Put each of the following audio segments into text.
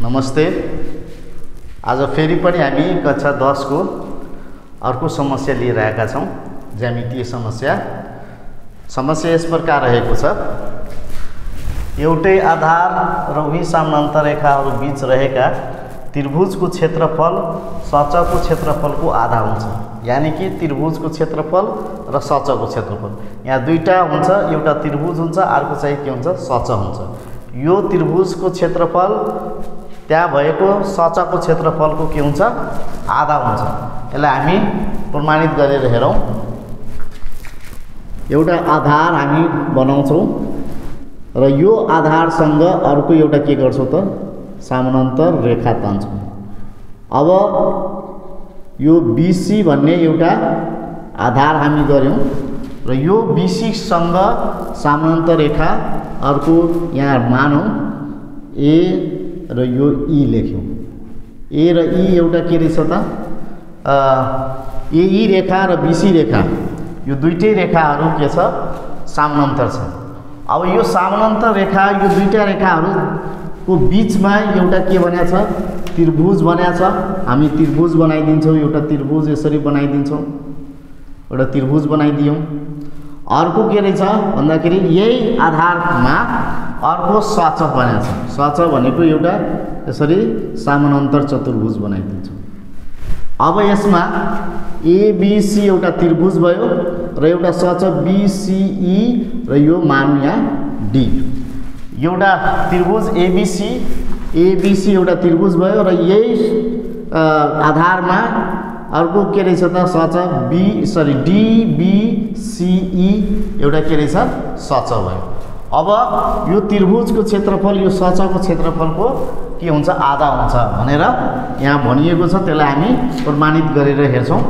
नमस्ते। आज फेरि पनि हामी कक्षा 10 को अर्को समस्या लिइरहेका छौं। ज्यामितीय समस्या यस प्रकार रहेको छ। एउटै आधार र उही समानान्तर रेखाहरू बीच रहेका त्रिभुजको क्षेत्रफल सचको क्षेत्रफलको आधा हुन्छ। यानी कि त्रिभुजको क्षेत्रफल र सचको क्षेत्रफल यहाँ दुईटा हुन्छ। एउटा त्रिभुज हुन्छ, अर्को चाहिँ के हुन्छ, सच हुन्छ। यो त्रिभुजको क्षेत्रफल त्यहाँ भएको सचको क्षेत्रफलको के हुन्छ, आधा हुन्छ। यसलाई हामी प्रमाणित गरेर हेरौं। एउटा आधार हामी बनाउँछौं र यो आधारसँग अर्को एउटा के गर्छौं त, समानान्तर रेखा तान्छौं। अब यो BC भन्ने एउटा आधार हामी गर्यौं र यो BC सँग समानान्तर रेखा अर्को यहाँ मानौं A र यो E लेख्यौं। A र E एउटा के रहेछ त, AE रेखा र BC रेखा यो दुईटै रेखाहरू के छ, समानान्तर छ। अब यो समानान्तर रेखा यो दुईटा रेखाहरूको बीचमा एउटा के बन्या छ, त्रिभुज बन्या छ। हामी त्रिभुज बनाइदिन्छौँ। एउटा त्रिभुज यसरी बनाइदिन्छौँ। एउटा त्रिभुज बनाइदियौँ। अर्को के रहेछ भन्दाखेरि यही आधारमा अर्को सच बन्या छ। सच भनेको एउटा यसरी समानान्तर चतुर्भुज बनाइदिन्छौँ। अब यसमा ABC एउटा त्रिभुज भयो र एउटा सच BCE र यो मानौँ यहाँ D। एउटा त्रिभुज ABC एउटा त्रिभुज भयो र यही आधारमा अर्को के रहेछ त, सच DBCE एउटा के रहेछ, सच भयो। अब यो त्रिभुजको क्षेत्रफल यो सचको क्षेत्रफलको के हुन्छ, आधा हुन्छ भनेर यहाँ भनिएको छ। त्यसलाई हामी प्रमाणित गरेर हेर्छौं।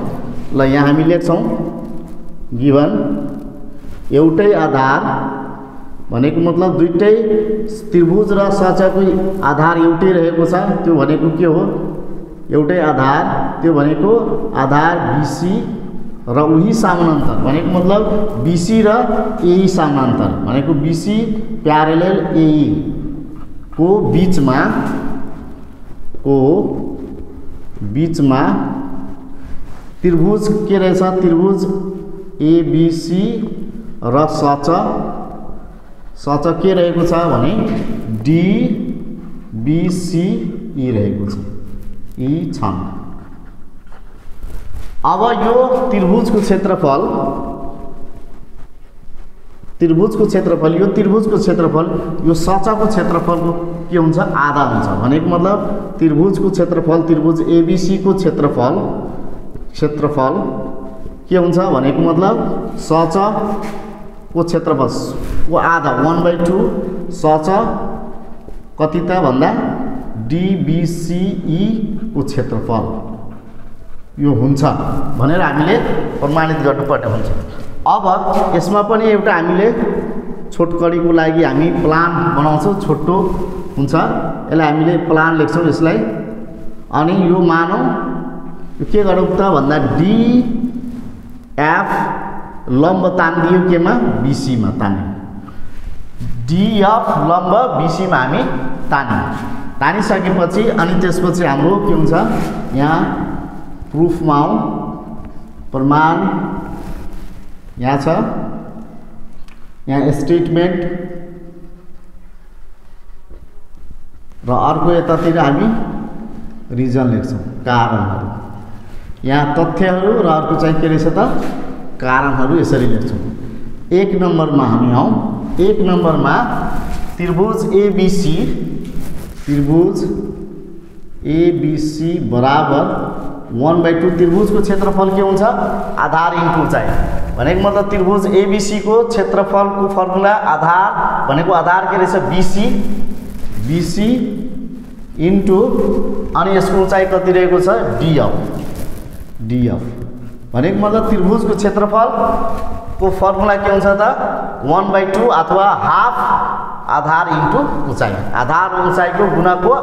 ल यहाँ हामी लेख्छौं, गिभन एउटै आधार भनेको मतलब दुईटै त्रिभुज र सचको आधार एउटै रहेको छ। त्यो भनेको के हो, एउटै आधार, त्यो भनेको आधार BC र उही समानान्तर भनेको मतलब BC र AE समानान्तर भनेको BC प्यारेलल AE को बीचमा त्रिभुज के रहेछ, त्रिभुज ABC र सच के रहेको छ भने DBCE रहेको छ। यी छन्। अब यो त्रिभुजको क्षेत्रफल यो त्रिभुजको क्षेत्रफल यो सचको क्षेत्रफलको के हुन्छ, आधा हुन्छ। भनेको मतलब त्रिभुजको क्षेत्रफल त्रिभुज ABC को क्षेत्रफल के हुन्छ भनेको मतलब सचको क्षेत्रफलको आधा 1/2 सच कति त भन्दा DBCE को क्षेत्रफल यो हुन्छ भनेर हामीले प्रमाणित गर्नुपर्ने हुन्छ। अब यसमा पनि एउटा हामीले छोटकरीको लागि हामी प्लान बनाउँछौँ। छोटो हुन्छ, यसलाई हामीले प्लान लेख्छौँ यसलाई। अनि यो मानौँ यो के गरौँ त भन्दा DF लम्ब तानिदियो केमा, BC मा तान्यौँ। DF लम्ब BC मा हामी तानिसकेपछि अनि त्यसपछि हाम्रो के हुन्छ, यहाँ प्रुफमा आउँ, प्रमाण यहाँ छ, यहाँ स्टेटमेन्ट र अर्को यतातिर हामी रिजन लेख्छौँ, कारणहरू। यहाँ तथ्यहरू र अर्को चाहिँ के रहेछ त, कारणहरू यसरी लेख्छौँ। 1 नम्बरमा हामी आउँ। 1 नम्बरमा त्रिभुज ABC बराबर 1/2 त्रिभुजको क्षेत्रफल के हुन्छ, आधार इन्टु उचाइ भनेको मतलब त्रिभुज ABC को क्षेत्रफलको फर्मुला आधार भनेको आधार के रहेछ BC इन्टु अनि यसको उचाइ कति रहेको छ, DF भनेको मतलब त्रिभुजको क्षेत्रफलको फर्मुला के हुन्छ त, 1/2 अथवा हाफ आधार इन्टु उचाइ। आधार र उचाइको गुणाको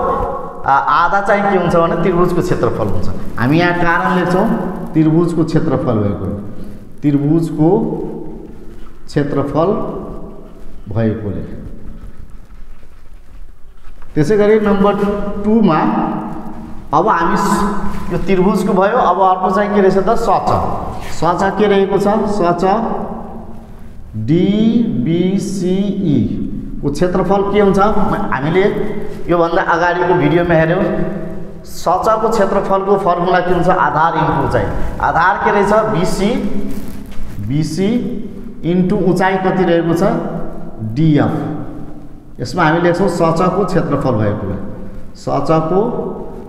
आधा चाहिँ के हुन्छ भने त्रिभुजको क्षेत्रफल हुन्छ। हामी यहाँ कारण लेख्छौँ, त्रिभुजको क्षेत्रफल भएको, त्रिभुजको क्षेत्रफल भएकोले त्यसै गरी नम्बर 2 मा अब हामी यो त्रिभुजको भयो। अब अर्को चाहिँ के रहेछ त सच। सच के रहेको छ? सच DBCE को क्षेत्रफल के हुन्छ? हामीले यो भन्दा अगाडिको भिडियोमा हेर्यौं। सचको क्षेत्रफलको फर्मुला के हुन्छ? आधार इन्टु उचाइ। आधार के रहेछ? BC इन्टु उचाइ कति रहेको छ? DF। यसमा हामी लेख्छौं सचको क्षेत्रफल भएको कुरा। सचको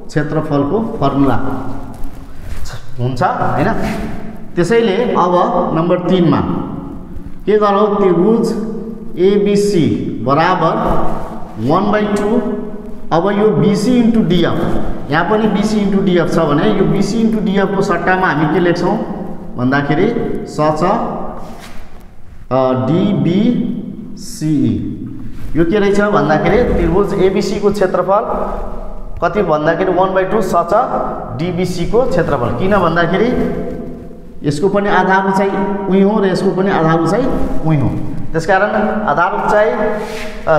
क्षेत्रफलको फर्मुला हुन्छ हैन। त्यसैले अब नम्बर 3 मा के गरौँ? त्रिभुज ABC बराबर 1/2। अब यो BC इन्टु DF, यहाँ पनि BC इन्टु DF छ भने यो BC इन्टु DF को सट्टामा हामी के लेख्छौं भन्दाखेरि सच DBCE। यो के रहेछ भन्दाखेरि त्रिभुज ABC को क्षेत्रफल कति भन्दाखेरि 1/2 सच DBC को क्षेत्रफल। किन भन्दाखेरि यसको पनि आधार उचाइ उही हो र यसको पनि आधार उचाइ उही हो। त्यसकारण आधार उचाइ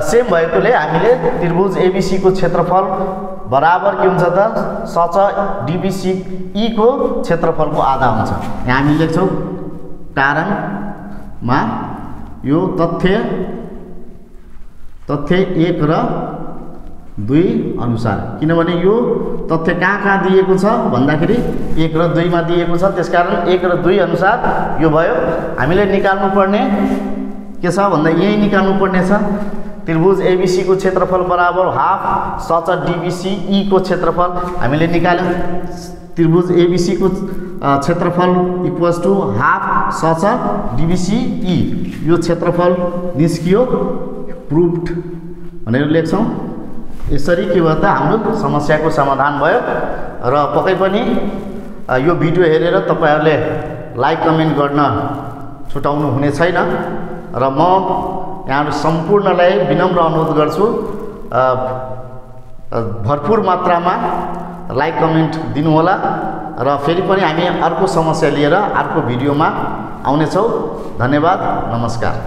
सेम भएकोले हामीले त्रिभुज ABC को क्षेत्रफल बराबर के हुन्छ त सच DBCE को क्षेत्रफलको आधा हुन्छ। यहाँ हामी लेख्छौं कारणमा यो तथ्य 1 र 2 अनुसार। किनभने यो तथ्य कहाँ दिएको छ भन्दाखेरि 1 र 2 मा दिएको छ। त्यसकारण 1 र 2 अनुसार यो भयो। हामीले निकाल्नु पर्ने के छ भन्दा यही निकाल्नु पर्ने छ। त्रिभुज ABC को क्षेत्रफल बराबर हाफ सच DBCE को क्षेत्रफल हामीले निकाल्यौं। त्रिभुज ABC को क्षेत्रफल equals to half such DBCE। यो क्षेत्रफल निस्कियो, प्रुभड भनेर लेख्छौं। यसरी के भयो त हाम्रो समस्याको समाधान भयो। र पक्कै पनि यो भिडियो हेरेर तपाईहरुले लाइक कमेन्ट गर्न छुटाउनु हुने छैन। र म यहाँहरु सम्पूर्णलाई विनम्र अनुरोध गर्छु भरपूर मात्रामा लाइक कमेन्ट दिनु होला। र फेरि पनि हामी अर्को समस्या लिएर अर्को भिडियोमा आउने छौं। धन्यवाद, नमस्कार।